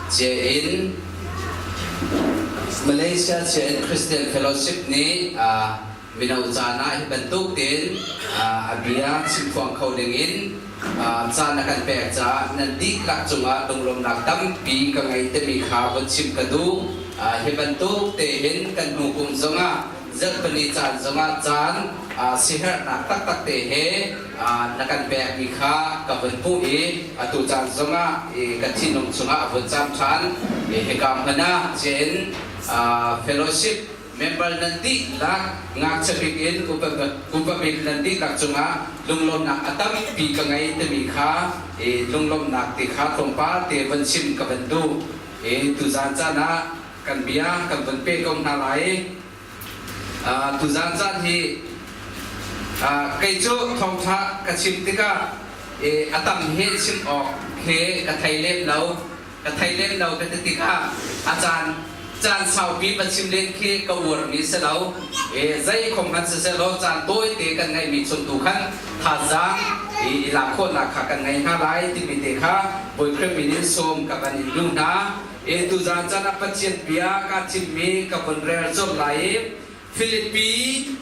Cia in Malaysia Cia in Christian Fellowship nih mino caan ah hi bantuk tein a bia chimphuang kho dingin caan a kan pek caah nan dihlak cungah lunglawmhnak tampi ka ngei timi kha vun chim ka duh. Hi bantuk tehin kan hnu kum zongah zarhpini caan zongah caan siherhnak taktak te he na kan pekmi kha ka vun hmuh i atu caan zongah ka thinlung chungah a vun caam ṭhan. Hika hmanh ah cin fellowship member nan dihlak ngakchia bik in upa bik nan dihlak cungah lunglawmhnak a tampi ka ngei timi kha lunglawmhnak ti kha tlawmpal te vun chim ka van duh. Tuzaan caan ah kan bia kan vun peh ko hna lai. Tuzaan caan hi kei cu thawngṭha ka chim tikah a tam he chim awk he ka thei lem lo. Ka thei lem lo ka ti tikah a caan caan saupi va chim len khi ka uarmi si lo. Zei khom hmanh siseh law caan tawite kan ngeihmi chung tu khan thazaang i lak khawhnak kha kan ngei hna lai timi te kha Bawi Khrih min in sawm ka van in duh hna. Tuzaan caan ah Pathian bia kaa thimmi ka vun rel colh lai i Filipi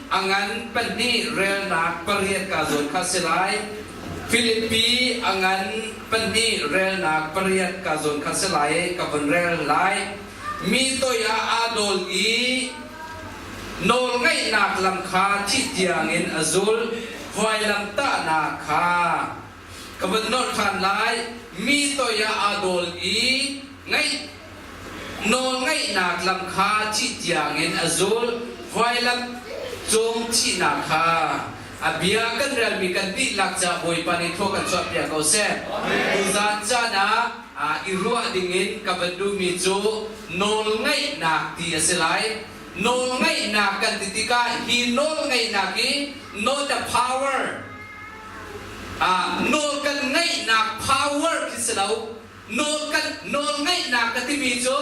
a ngan pahnih relnak pariat ka zawn kha si lai. Filipi a ngan pahnih relnak pariat ka zawn kha si lai i ka vun rel lai. Mi toi ah aa dawl i nawlngaihnak lam kha thih tiangin a zul, vailamtahnak kha. Ka vun nolh ṭhan lai. Mi toi ah aa dawl i ngaih nawlngaihnak lam kha thih tiangin a zul. Vailam cung thihnak kha a bia kan relmi kan dihlak caah Bawipa nih thlua kan chuahpiak ko seh. Tuzaan caan ah i ruah dingin ka van duhmi cu nawlngaihnak ti a si lai. Nawlngaihnak kan ti tikah hi nawlngaihnak hi not a power Nawl kan ngeihnak power khi si lo. Nawl kan nawl ngeihnak ka timi cu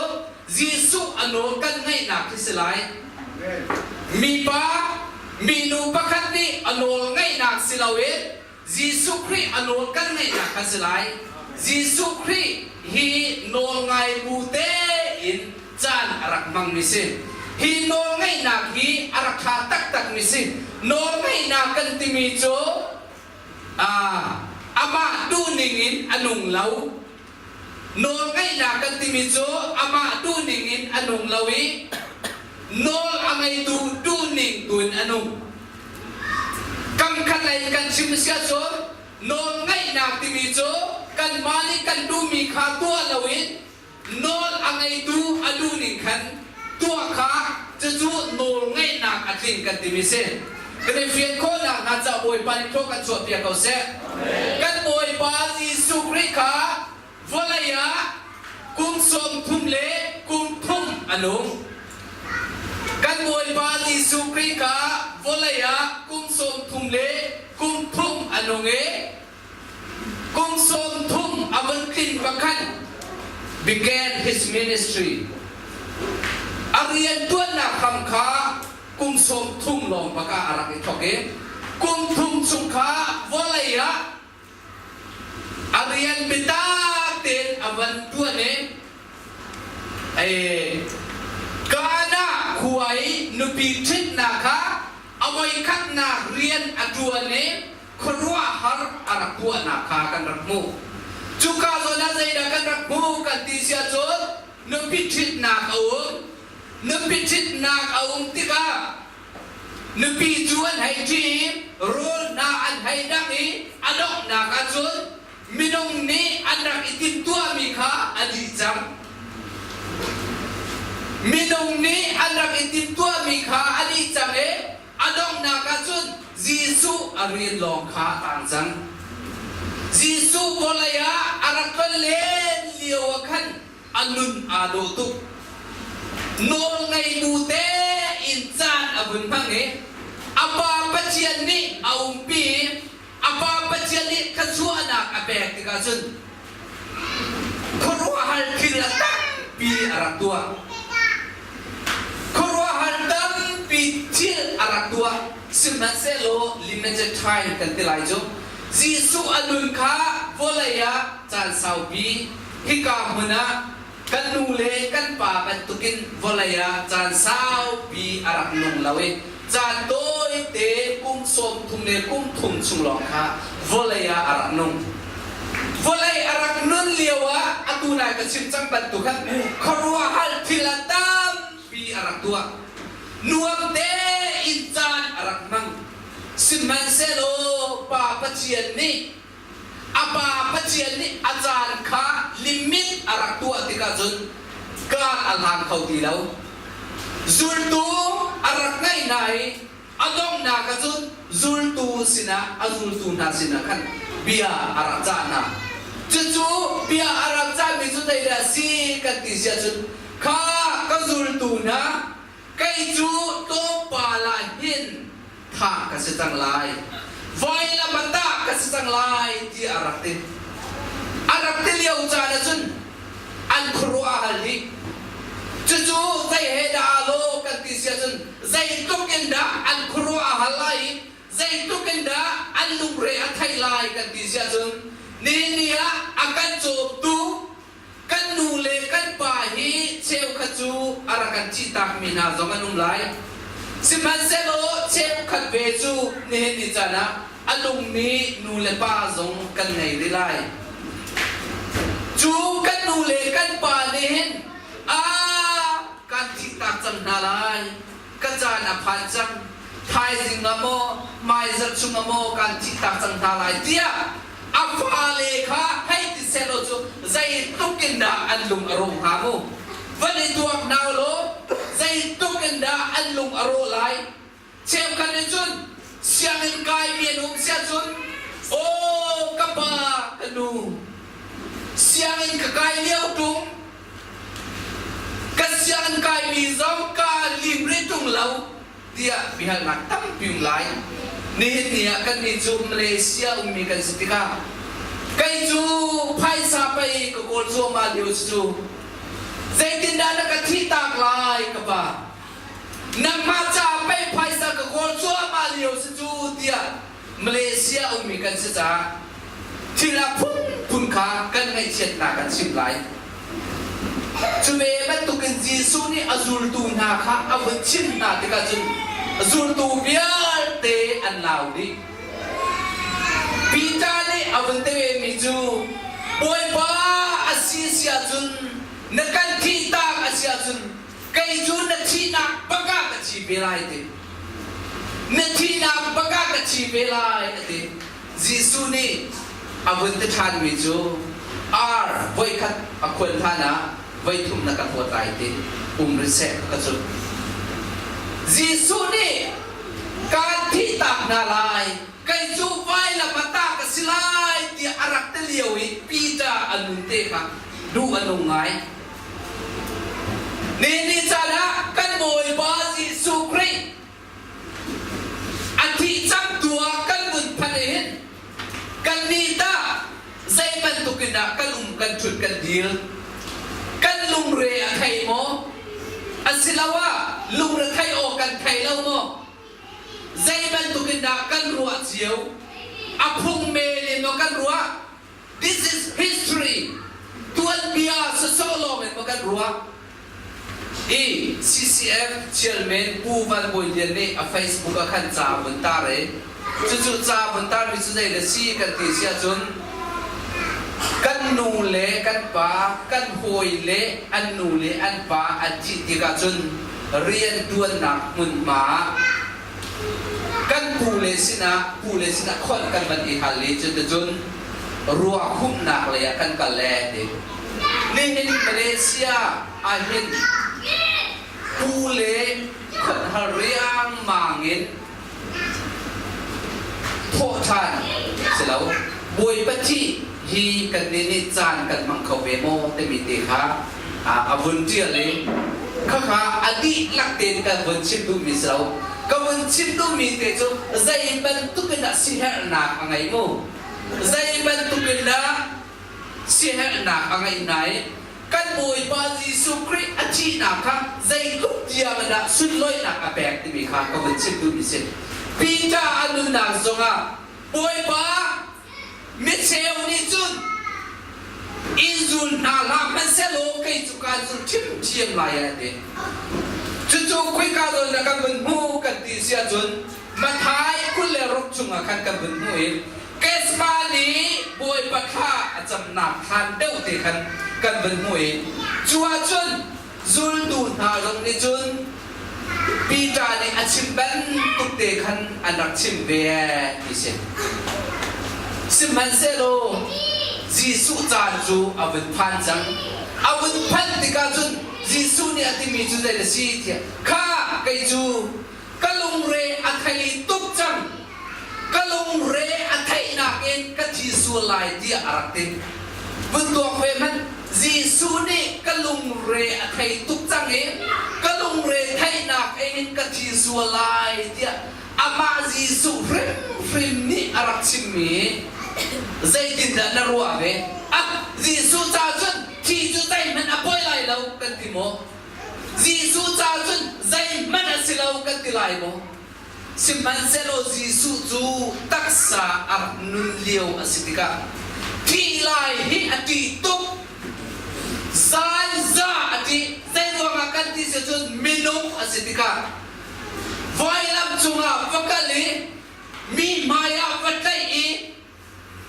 Jesuh a nawl kan ngeihnak khi si lai. Mipa, minu pakhat nih a nawl ngeihnak si loin Jesuh Khrih a nawl kan ngeihnak kha si lai. Jesuh Khrih hi nawl ngai bu tein caan a rak hmangmi si. Hi nawlngeihnak hi a rak ṭha taktakmi si. Nawlngeihnak kan timi cu amah duhning in a nung lo. Nawlngeihnak kan timi cu amah duhning in a nung lo i nawl a ngeitu duhning tu in a nung. Kam khat lei in kan chim si ahcun nawlngeihnak timi cu kanmah nih kan duhmi kha tuah loin Nawl a ngeitu a duhning khan tuah kha cucu nawl ngeihnak a tling kan timi si. Kan i fian khawhnak hnga caah Bawipa nih thlua kan chuahpiak ko seh. Kan Bawipa Jesuh Khrih kha vawlei ah kum 30 le kum thum a nung. Kan Bawipa Jesuh Khrih kha vawlei ah kum 30 le kum thum a nung i Kum 30 a vun tlin pakhat began his ministry. A riantuannak hram kha kum 30 lawng bak ah a rak i thawk i kum thum chung kha vawlei ah a rian biatak tein a van tuan i Kana khua i nupi ṭhitnak kha a voikhatnak rian a ṭuan i khuaruahhar a rak tuahnak kha kan rak hmuh. Cuka zawn ah zeidah kan rak hmuh kan ti si ahcun nupi ṭhitnak a um. Nupi ṭhitnak a um tikah nupi cu an hei ṭhi i rawl hna an hei dangh i a donghnak ahcun minung nih an rak i timhtuahmi kha a dih cang. Minung nih an rak i timhtuahmi kha a dih cang i A donghnak ah cun Jesuh a rian lawng kha a tang cang. Jesuh vawlei ah a rak tlon len lio ah khan a nun aa dawh tuk. Nawlngeitu tein caan a vun hmang i a Pa Pathian nih a umpi i a Pa Pathian nih thluachuahnak a pek tikah cun Khuaruahhar thil a tampi a rak tuah. Khuaruahhar tampi thil a rak tuah. Sihmanhsehlaw limited time kan ti lai cu. Jesuh a nun kha vawlei ah caan saupi Hika hmun ah kan nu le kan pa bantukin vawlei ah caan saupi a rak nung lo i caan tawite kum 30 le kum thum chung lawng kha vawlei ah a rak nung. Vawlei a rak nun lio ah atu nai ka chim cang bantuk khan khuaruahhar thil a tampi a rak tuah. Nuam tein caan a rak hmang. Sihmanhsehlaw Pa Pathian nih a Pa Pathian nih a caan kha limit a rak tuah tikah cun kar a hlang kho ti lo. Zultu a rak ngeih hna i a donghnak ah cun zultu sinah a zultu hna sinah khan bia a rak cah hna. Cucu bia a rak cahmi cu zeidah a si kan ti si ahcun kha ka zultu hna kei cu tlawmpal ah hin thah ka si cang lai, vailam ah tah ka si cang lai tiah a rak ti. A rak ti lio caan ah cun an khuaruah a hal dih. Cucu zei he dah aa lawh kan ti si ahcun zeitluk in dah an khuaruah a hal lai i zeitluk in dah an lungre a theih lai kan ti si ahcun nihin ni ah a kan cawmtu kan nu le kan pa hi cheukhat cu a rak kan thihtakmi hna zong an um lai. Sihmanhsehlaw cheukhat ve cu nihin ni caan ah a nungmi nu le pa zong kan ngei rih lai. Cu kan nu le kan pa nih hin a kan thihtak cang hna lai, ka caan a phan cang, thaizing ah maw, hmaizarh chung ah maw kan thihtak cang hna lai tiah a fale kha hei ti sehlaw cu zeitluk in dah an lung a rawh hnga mu? Van i tuak hna law zeitluk in dah an lung a rawh lai? Cheukhat nih cun sianginn kaimi an um siah cun aw ka pa ka nu sianginn ka kai lio tung ka sianginn kaimi zong ka lim rih tung lo tiah biahalnak tampi um lai. Nihin ni ah kannih cu Malaysia ummi kan si tikah kei cu phaisa pei ka kawl cuahmah lio si cu zeitindah na ka thihtak lai ka pa nangmah caah pei phaisa ka kawl cuahmah lio si cu tiah Malaysia ummi kan si caah thil a phunphun kha kan ngaihchiatnak kan chim lai. Cu ve bantukin Jesuh nih a zultu hna kha a vun chimh hna tikah cun zultu vialte an lau dih. Peter nih a vun ti vemi cu Bawipa a si si ahcun na kan thihtak a si ahcun kei cu na thihnak bak ah ka thi ve lai ti. Na thihnak bak ah ka thi ve lai a ti. Jesuh nih a vun ti ṭhanmi cu ar voikhat a khuan hlan ah voithum na ka hlawt lai ti um rih seh ka zumh. Jesuh nih kaan thihtak hna lai, kei cu vailam ah tah ka si lai tiah a rak ti lio i Peter a nun te kha duh a nung ngai. Nihin caan ah kan Bawipa Jesuh Khrih A thih cangtu ah kan vun phanh i hin kannih tah zei bantuk in dah kan um kan ṭhut kan dir? Kan lungre a thei maw? Asiloah lungre theih awk kan thei lo maw? Zei bantuk in dah kan ruah cio? A phung men in maw kan ruah? This is history. Tuanbia sawsawh lawng in maw kan ruah? I CCF chairman Pu Van Bawi Lian nih a Facebook ah khan ca a vun tar i cucu ca a vun tarmi cu zei dah si kan ti si ahcun kan nu le kan pa kan hawi le an nu le an pa an thih tikah cun rianṭuannak hmunhma ah kan pu le sinah pu le sinah khonh kan van i hal i cuticun ruakhumhnak lei ah kan kal le ti. Nihin Malaysia ahhin pu le khuanhar riangmang in thawh ṭhan si lo. Bawipa thih hi kannih nih caan kan hmang kho ve maw timi te kha a vun ṭial i khakha a dihlak tein kan vun chim duhmi si lo. Ka vun chim duhmi te cu zei bantuk in dah siherhnak a ngei mu? Zei bantuk in dah siaherhnak a ngeih hna i kan Bawipa Jesuh Khrih a thihnak kha zeitluk tiang in dah sunlawinak a pek timi kha ka vun chim duhmi si. Peter a nunnak zongah Bawipa micheu nih cun. In zul hna hlah hmanhsehlaw kei cu kaan zul ṭhiamṭhiam lai a ti. Cucu khoika zawn dah kan vun hmuh kan ti si ahcun Matthai 26 chungah khan kan vun hmuh i Gethsemane Bawipa thla a camnak thlan deuh te khan kan vun hmuh i cu ahcun zultu hna zong nih cun Peter nih a chim bantuk te khan an rak chim ve ti si. Sihmanhsehlaw Jesuh caan cu a vun phan cang. A vun phanh tikah cun Jesuh nih a timi cu zei a si tiah kha kei cu ka lungre a thei tuk cang. Ka lungre a theihnak in ka thi sual lai tiah a rak ti. Vun tuak ve hmanh, Jesuh nih ka lungre a thei tuk cang i ka lungre theihnak in ka thi sual lai tiah amah Jesuh hrimhrim nih a rak chimmi zeitindah na ruah ve? Ah, Jesuh ca cun thi cu zeihmanh a poi lai lo kan ti maw? Jesuh ca cun zeihmanh a si lo kan ti lai maw? Sihmanhsehlaw Jesuh cu taksa a rak nun lio a si tikah ṭih lai hi a ṭih tuk. Zanza a ṭih. Zeiruangah kan ti si cun minung a si tikah vailam cungah va kal i mi hmaiah va tlaih i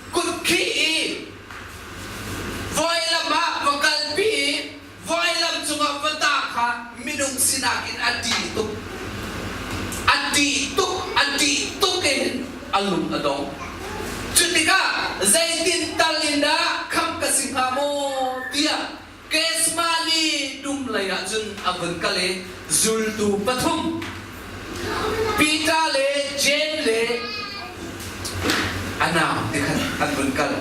kutkhih i vailam ah va kalpi i vailam cungah va tah kha minung sinak in a ṭih tuk. A ṭih tuk, a ṭih tuk in a lung a dong. Cu tikah zeitin tal in dah khamh ka si hnga maw tiah Gethsemane dum lei ah cun a vun kal i zultu pathum Peter le Jeim le a nau ti khan an vun kal.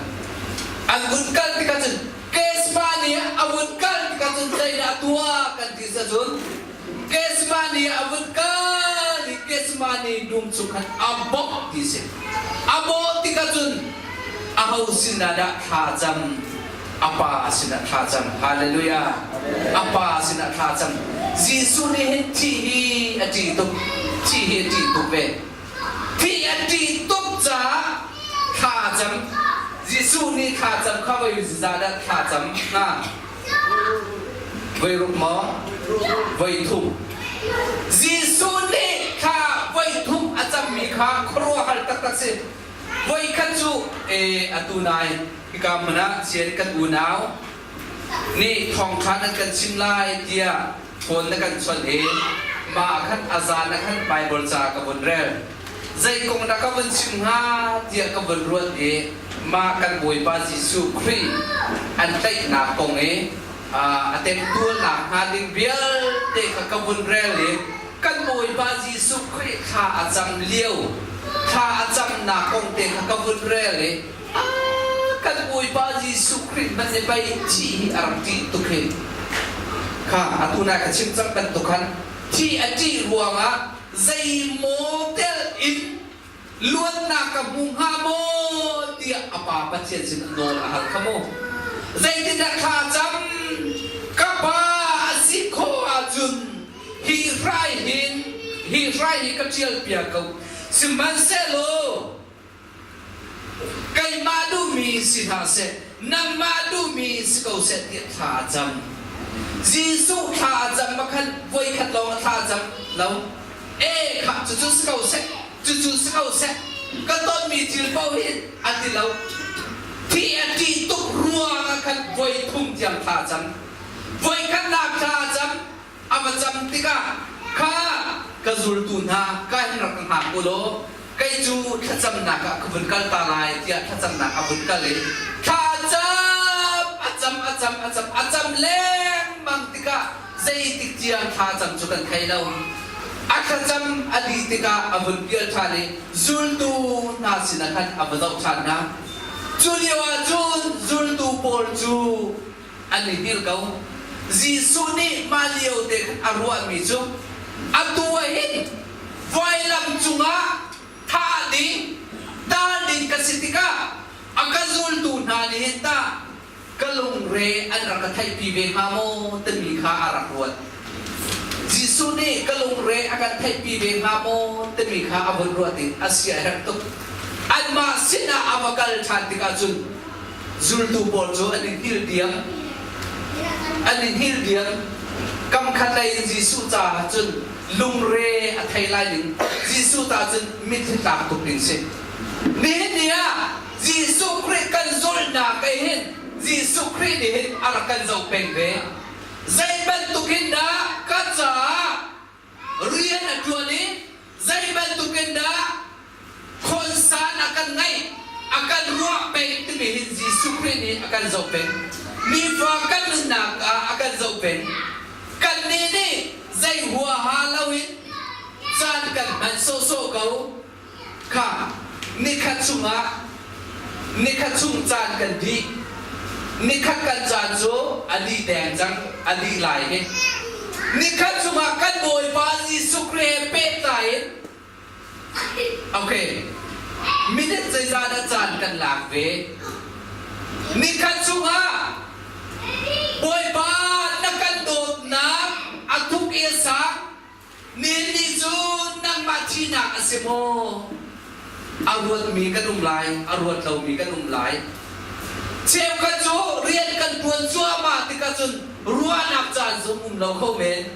An vun kal tikah cun Gethsemane ah a vun kal tikah cun zeidah a tuah kan ti cun Gethsemane ah a vun kal i Gethsemane dum chung khan a bawk ti si. A bawh tikah cun aho sinah dah thla cam a pa sinah thla cam. Hallelujah. A pa sinah thla cam. Jesuh nih hin thih hi a ṭih tuk. Thih hi a ṭih tuk ve. Thih a ṭih tuk caah thla a cam. Jesuh nih thla cam kha voi zah dah thla cam hnga? Voi ruk maw? Voi thum. Jesuh nih thla voi thum a cammi kha khuaruahhar taktak si. Voikhat cu atu nai hika hmun ah sian kan unau nih thawngṭha nan kan chim lai tiah phone na kan chawnh i mah khan a zan ah khan Baibal ca ka vun rel. Zei kong dah ka vun chim hnga tiah ka vun ruat i mah kan Bawipa Jesuh Khrih an tlaihnak kong i a temtualnak hnga ding vialte kha ka vun rel i kan Bawipa Jesuh Khrih thla a cam lio thla a camnak kong te kha ka vun rel i kan Bawipa Jesuh Khrih hmanh nih pei thih hi a rak ṭih tuk hi kha atu nai ka chim cang bantuk khan thih a ṭih ruangah zeimaw tel in luatnak ka hmu hnga maw tiah a pa Pathian sin nawl a hal kha mu. Zeitindah thla cam ka pa a si khawh ahcun hi hrai hin hi hrai hi ka ṭial piak ko sihmanhsehlaw keimah duhmi si hlah seh nangmah duhmi si ko seh tiah thla a cam. Jesuh thla a cam ah khan voikhat lawng a thla a cam lo. E khah cucu si ko seh, cucu si ko seh, ka tonmi thil paoh hi a ti lo. Thi a ṭih tuk ruangah khan voi thum tiang thla a cam. Voi khatnak thla a cam, a va cam tikah kha ka zultu hna ka hin rak ka hngak u law kei cu thlacamnak ah ka vun kal ta lai tiah thlacamnak a vun kal i thla a cam, a cam, a cam, a cam, a cam lengmang tikah zeitik tiang thlacam cu kan thei lo. A thlacam a dih tikah a vun pial ṭhan i zultu hna sinah khan a va zoh ṭhan hna. Cu lioah cun zultu pawl cu an i hngilh ko. Jesuh nih mah lio te khan a ruahmi cu atu ah hin vailam cungah thah ding, tar ding ka si tikah a ka zultu hna nih hin tah ka lungre an rak ka theihpi ve hnga maw timi kha a rak ruat. Jesuh nih ka lungre a kan theihpi ve hnga maw timi kha a vun ruat i a sia a herh tuk. Anmah sinah a va kal ṭhan tikah cun. Zultu pawl cu an i hngilh diam. An i hngilh diam. Kam khat lei in Jesuh caah cun lungre a thei lai ning Jesuh ta cun mitthli tlak tuk ding si. Nihin ni ah Jesuh Khrih kan zulhnak eh hin Jesuh Khrih nih hin a rak kan zoh peng ve. Zei bantuk in dah ka caah rian a ṭuan i zei bantuk in dah khawnsan a kan ngeih, a kan ruah peng timi hin Jesuh Khrih nih a kan zoh peng. Nifa kan nunnak ah a kan zoh peng. Kannih nih zei huaha loin caan kan hman sawhsawh ko. Kha nikhat chungah nikhat chung caan kan dih. Nikhat kan caan cu a dih deng cang, a dih lai hi. Nikhat chungah kan Bawipa Jesuh Khrih he pehtlai in okay, minute zeizah dah caan kan lak ve? Nikhat chungah Bawipa na kan dawtnak a thuk i a sang. Nihin ni cu nangmah thihnak a si maw? A ruatmi kan um lai, a ruat lomi kan um lai. Cheukhat cu rian kan ṭuan cuahmah tikah cun ruahnak caan zong um lo kho men.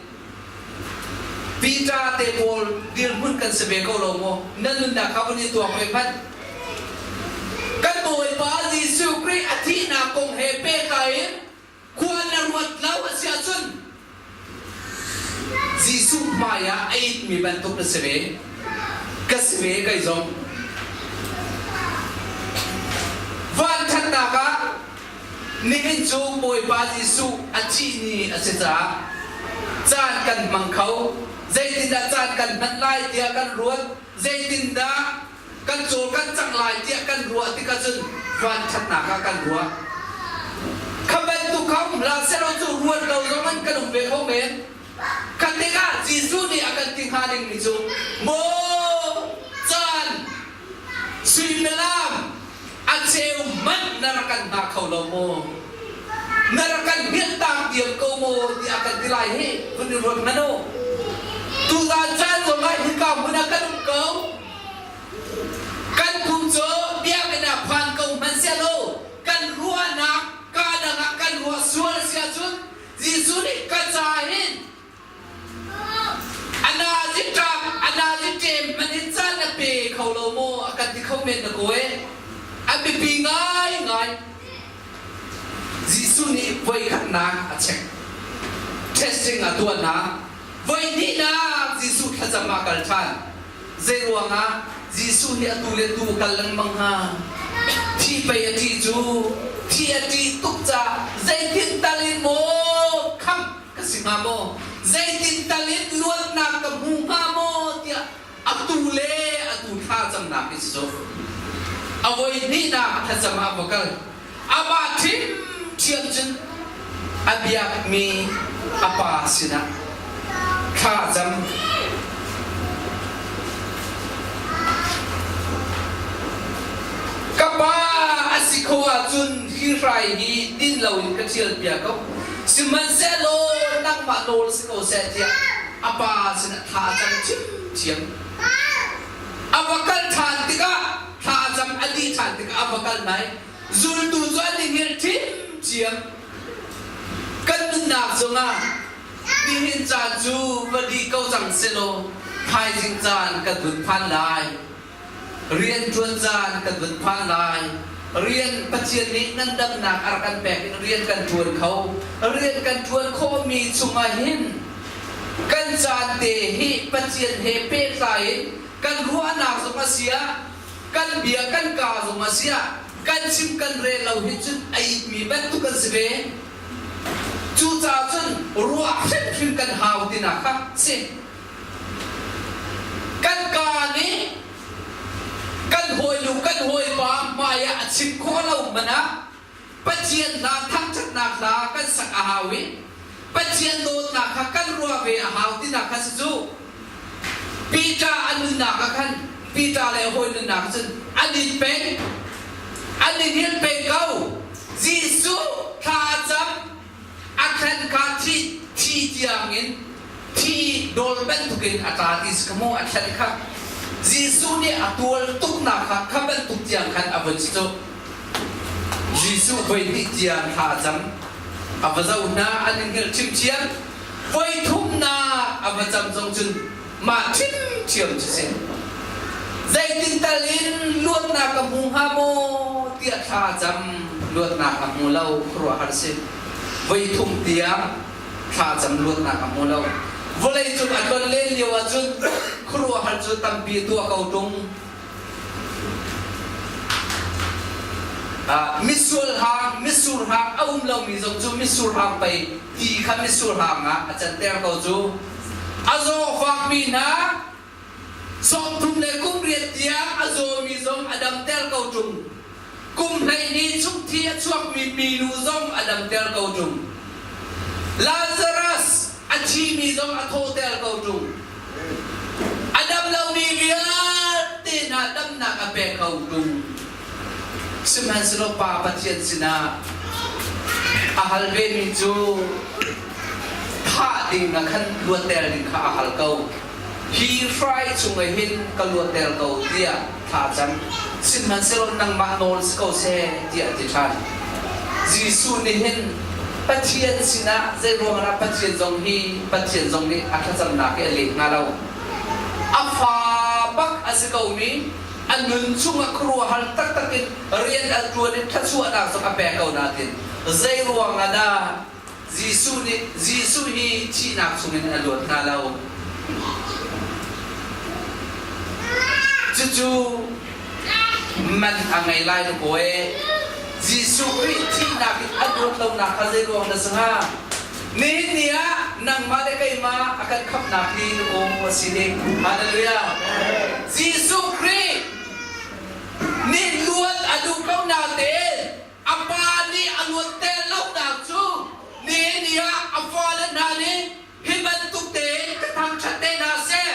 Peter te pawl dirhmun kan si ve ko lo maw? Na nunnak kha vun i tuak ve hmanh. Kan Bawipa Jesuh Khrih a thihnak kong he pehtlai in Khua na ruat lo a si ahcun Jesuh hmai ah a itmi bantuk na si ve. Ka si ve kei zong. Vanthatnak ah nihin cu Bawipa Jesuh a thih ni a si caah caan kan hmang kho. Zeitindah caan kan hman lai tiah kan ruat. Zeitindah kan cawl kan cang lai tiah kan ruah tikah cun vanṭhatnak ah kan ruah. Kha bantuk kha um hlah sehlaw cu ruat lo zong in kan um ve kho men. Kha tikah Jesuh nih a kan ti hnga dingmi cu maw caan suimilam a cheu hmanh na rak kan hngah kho lo maw? Na rak kan hngilhtak diam ko maw tiah kan ti lai hi vun i ruat hmanh u. Tuzaan caan zongah hika hmun ah kan um ko. Kan pum cu biakinn ah phan ko hmanhsehlaw kan ruahnak kaa dang ah kan ruah sual a si ahcun Jesuh nih ka ca hin a nazi ṭap a nazi ṭem hmanh hin caan na pe kho lo maw a kan ti kho men na kawi. A biapi ngaingai. Jesuh nih voikhatnak a check. Testing a tuah hna. Voihnihnak Jesuh thlacam ah kal ṭhan. Zeiruangah Jesuh nih atu le tu kal lengmang hnga? Thi pei a ṭih cu thi a ṭih tuk caah zeitin tal in maw khamh ka si hnga maw? Zeitin tal in luatnak ka hmu hnga maw? tiah atu le atu thla camnak hi si cu. A voi hnihnak thlacam ah va kal. Amah ṭhimṭhiam cun a biakmi a pa sinah thla a cam. Ka pa a si kho ahcun hi hrai hi din loin ka ṭhialpiak ko. Sihmanhsehlaw nangmah nawl si ko seh tiah a pa sinah thla a cam ṭhiamṭhiam. A va kal ṭhan tikah thla a cam a dih ṭhan tikah a va kal nai. Zultu cu an i hngilh ṭhiamṭhiam. Kan nunnak zongah nihin caan cu va dih ko cang sehlaw thaizing caan kan vun phan lai. Rianṭuan caan kan vun phan lai. Rian Pathian nih ngandamnak a rak kan pek in rian kan ṭuan kho. Rian kan ṭuan khawhmi chungah hin kan caan te hi Pathian he pehtlai in kan ruahnak zong a si ah kan bia kan kaa zong a si ah kan chim kan rel lo hi cun a itmi bantuk kan si ve. Cucaah cun ruah hrimhrim kan hau tinak kha si. Kan kaa nih kan hawinu kan hawipa hmai ah a chim khawh lo hmanh ah Pathian hla thangṭhatnak hla kan sak a hau i Pathian dawtnak kha kan ruah ve a hau tinak kha si cu. Peter a nunnak ah khan Peter le a hawi nunnak ah cun an in peng an i hngilh peng ko. Jesuh thla a cam a thlen kha thi thi tiangin thi dawl bantukin a tla ti si kha maw a thlen kha Jesuh nih a tual tuknak kha kha bantuk tiang khan a vun si cu. Jesuh voi hnih tiang thla a cam. A va zoh hna an in hngilh ṭhimṭhiam. Voi thumnak a va cam zong cun mah ṭhimṭhiam cu si. Zeitin tal in luatnak ka hmu hnga maw tiah thla a cam. Luatnak a hmu lo, khuaruahhar si. Voi thum tiang thla cam luatnak a hmu lo. Vawlei cung a tlon len lio ahcun khuaruahhar cu tampi tuah ko ṭung. Misual hang, mitsur hang a um lomi zong cu mitsur hang pei ti kha mitsur hang ah a canter ko cu. A zawfakmi hna 30 le kum riat tiang a zawmi zong a damter ko ṭung. Kum 12 chung thi a chuakmi minu zong a damter ko ṭung. Lazarus a thimi zong a thawhter ko ṭung. A dam lomi vialte hna damnak a pek ko ṭung. Sihmanhsehlaw Pa Pathian sinah a hal vemi cu thah ding ah khan luatter ding kha a hal ko. Hi hrai chungah hin ka luatter ko tiah thla cam. Sihmanhsehlaw nangmah nawl si ko seh tiah a ti ṭhan. Jesuh nih hin Pathian sinah zeiruang ah Pathian zong hi Pathian zong nih a thlacamnak hi a leh hnga lo. A fa bak a si komi a nun chungah khuaruahhar taktak in rian a ṭuan i thluachuahnak zong a pek ko nain zeiruang ah dah Jesuh nih Jesuh hi thihnak chungin a luat hnga lo. Cucu man a ngei lai lo kaw Jesuh Khrih thihnak in a luat lonak kha zeiruang dah si hnga? Nihin ni ah nangmah le keimah a kan khamhnak hi na aw a si ding. Hallelujah. Jesuh Khrih nih luat a duh ko natein a pa nih a luatter lonak cu nihin ni ah a fale hna nih hi bantuk tein ka thangṭhat te hna seh.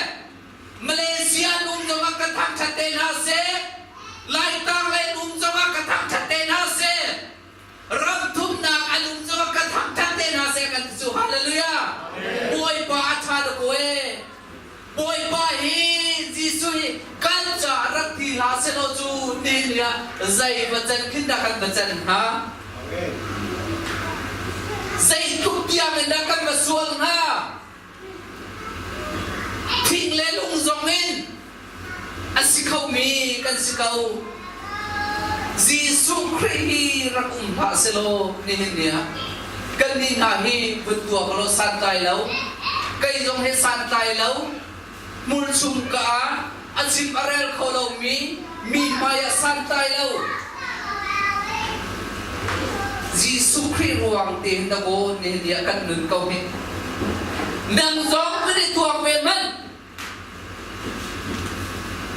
Malaysia um zongah ka thangṭhat te hna seh. Laitlang lei um zongah ka thangṭhat te hna seh. Ram thumnak an um zongah ka thangṭhat te hna seh kan ti cu. Hallelujah. Bawipa a ṭha tuk ee. Bawipa hi Jesuh hi kan caah rak ti hlah sehlaw cu nihin ni ah zei va can khin dah kan va can hnga? Zeitluk tiang in dah kan va sual hnga? Thing le lung zong in a si khomi kan si ko. Jesuh Khrih hi rak um hlah selaw nihin ni ah kannih hna hi vun tuak law santlai lo, kei zong hi santlai lo, hmurchung ka ah a chim a rel kho lomi mi hmai ah santlai lo. Jesuh Khrih ruang tein dakaw nihin ni ah kan nun ko hi. Nang zong kan i tuak ve hmanh.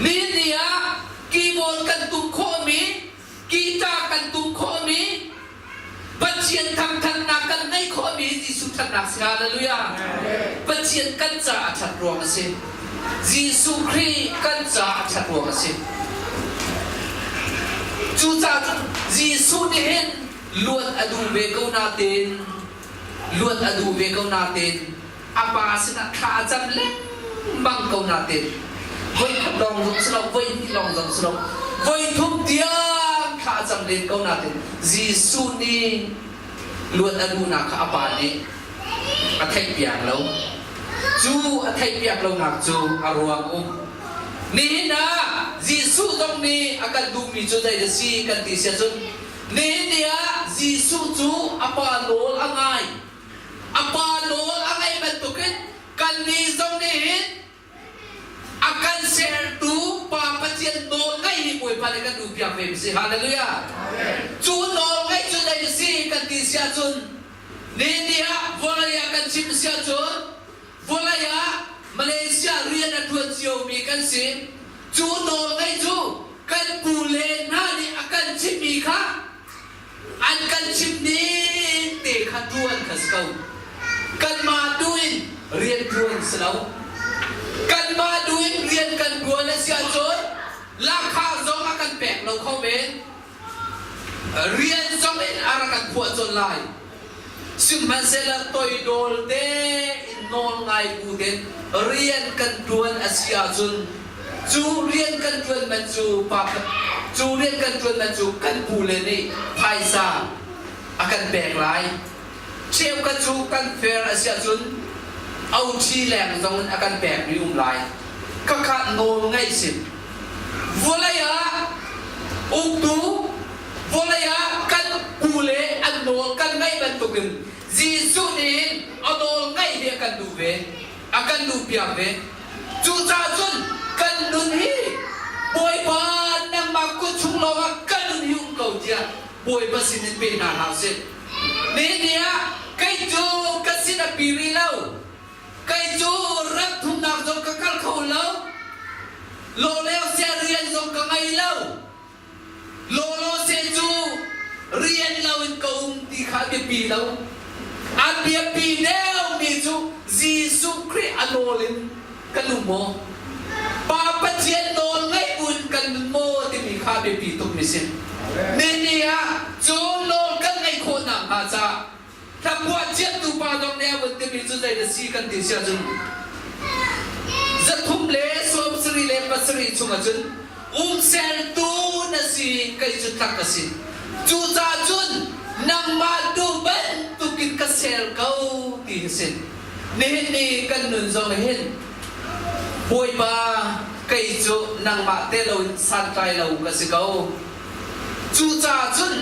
Nihin ni ah keyboard kan tum khawhmi, guitar kan tum khawhmi, Pathian thangthatnak kan ngeih khawhmi hi Jesuh thatnak si. Hallelujah. Pathian kan caah a that ruang a si. Jesuh Khrih kan caah a that ruang a si. Cucaah cun Jesuh nih hin luat a duh ve ko natein luat a duh ve ko natein a pa sinah thla a cam lengmang ko natein voi khat lawng zong si lo voi hnih lawng zong si lo voi thum tiang thla a cam len ko natein Jesuh nih luat a duhnak kha a pa nih a theihpiak lo. Cu a theihpiak lonak cu a ruang um. Nihin ah Jesuh zong nih a kan duhmi cu zei a si kan ti si ahcun nihin ni ah Jesuh cu a pa nawl a ngai. A pa nawl a ngaih bantukin kannih zong nih hin a kan sertu Pa Pathian nawl ngaih hi Bawipa nih kan duhpiak ve si. Hallelujah. Cu nawl ngaih cu zei a si kan ti si ahcun nihin ni ah vawlei ah kan chim si ahcun vawlei ah Malaysia rian a ṭuan ciomi kan si. Cu nawl ngaih cu kan pu le hna nih a kan chimmi kha An kan chimh ning te kha ṭuan kha si ko. Kanmah tu in rian ṭuan si lo. Kanmah tu in rian kan ṭuan a si ahcun lahkhah zong a kan pek lo kho men. Rian zong in a rak kan phuah colh lai. Sihmanhsehlaw toidol tein nawl ngai bu tein rian kan ṭuan a si ahcun cu rian kan ṭuan man cu pa cu. Cu rian kan ṭuannak cu kan pule nih phaisa a kan pek lai. Cheukhat cu kan fair a si ahcun OT leng zong in a kan pekmi um lai. Khakha nawl ngeih si. Vawlei ah uktu, vawlei ah kan pule an nawl kan ngaih bantukin Jesuh nih a nawl ngaih hi a kan duh ve. A kan duhpiak ve. Cucaah cun kan nun hi Bawipa nangmah kut chung lawngah ka nun hi um ko tiah Bawipa sin in pe hna hlah usih. Nihin ah kei cu ka sin a pi rih lo. Kei cu ram thumnak zong ka kal kho lo. Lawleo sia rian zong ka ngei lo. Lawlawse cu rian loin ka um ti kha a biapi lo. A biapi deuhmi cu Jesuh Khrih a nawl in kan um maw? Pa Pathian nawl ngaih buin kan nun maw timi kha a biapi tukmi si. Nihin ah cu nawl kan ngeih khawh nakhnga caah Hlabuah ciattu pa zong nih a vun timi cu zei na si kan ti si ahcun 377 chungah cun umsertu na si kei cu tlak ka si. Cucaah cun nangmah duh bantukin ka ser ko ti hi si. Nihin ni kan nun zong hin Bawipa kei cu nangmah te loin santlai lo ka si ko. Cucaah cun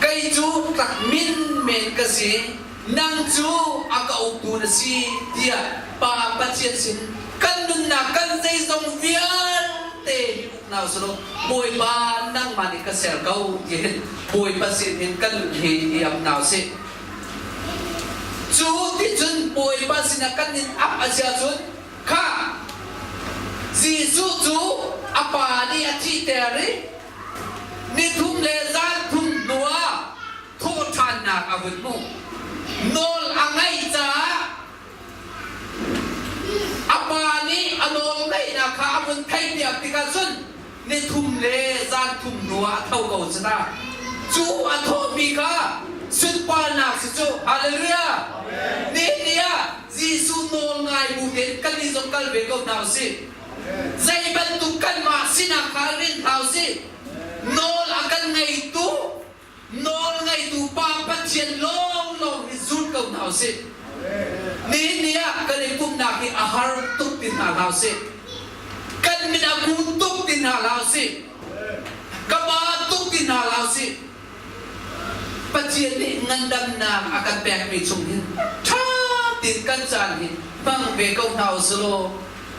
kei cu tlak menmen ka si, nang cu a ka uktu na si, tiah Pa Pathian sin kan nunnak kan zeizong vialte hi uk hna usih law Bawipa nangmah nih ka ser ko ti hin Bawipa sin hin kan nun hi i ap hna usih. Cu ti cun Bawipa sinah kan in ap a si ahcun Khah! Jesuh cu a pa nih a thihter i nithum le zanthum hnuah thawhṭhannak a vun hmuh. Nawl a ngaih caah a pa nih a nawl ngeihnak kha a vun theihpiak tikah cun nithum le zanthum hnuah a tho ko cu ta. Cu a thawhmi kha sunparnak si cu. Hallelujah! Nihin ni ah Jesuh nawl ngai bu tein kan i zong kal ve ko hna usih. Zei bantuk kanmah sinak kha rin hna usih. Nawl a kan ngeitu, nawl ngeitu Pa Pathian lawnglawng hi zul ko hna usih. Nihin ni ah kan i pumhnak hi a har tuk ti hna hlah usih. Kan min a kun tuk ti hna hlah usih. Ka ba tuk ti hna hlah usih. Pathian nih ngandamnak a kan pekmi chung hin ṭha tein kan caan hi hmang ve ko hna u sih law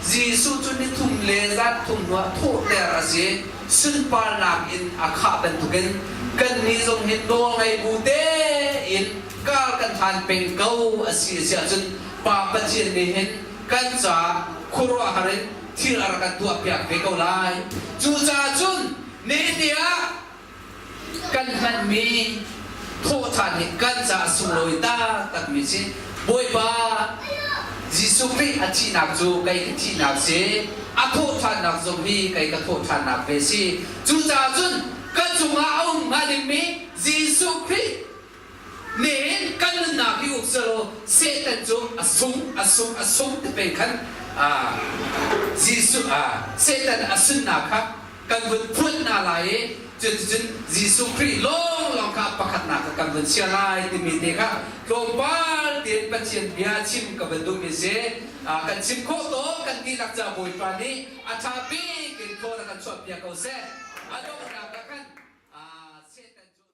Jesuh cu nithum le zanthum hnuah thawhter a si sunparnak in a khah bantukin kannih zong hi nawlngei bu tein kar kan hlan peng ko a si a si ahcun Pa Pathian nih hin kan caah khuaruahhar in thil a rak kan tuahpiak ve ko lai. Cucaah cun nihin ni ah kan hmanmi thawhṭhan hi kan caah sunglawi taktakmi si. Bawipa Jesuh Khrih a thihnak cu kei ka thihnak si, a thawhṭhannak zong hi kei ka thawhṭhannak ve si. Cucaah cun ka cungah a um hnga dingmi Jesuh Khrih nihin kan nunnak hi uk selaw Satan cu a sung a sung a sung ti peng khan Jesuh Satan a sunnak kha kan vun phuan hna lai i cuticun Jesuh Khrih lawnglawng kha pakhatnak kha kan vun chia lai timi te kha tlawmpal tein Pathian bia chim ka van duhmi si. Kan chim khawh tawk kan dihlak ca Bawipa nih a ṭha bik in thaw na kan chuahpiak ko seh. A donghnak ah.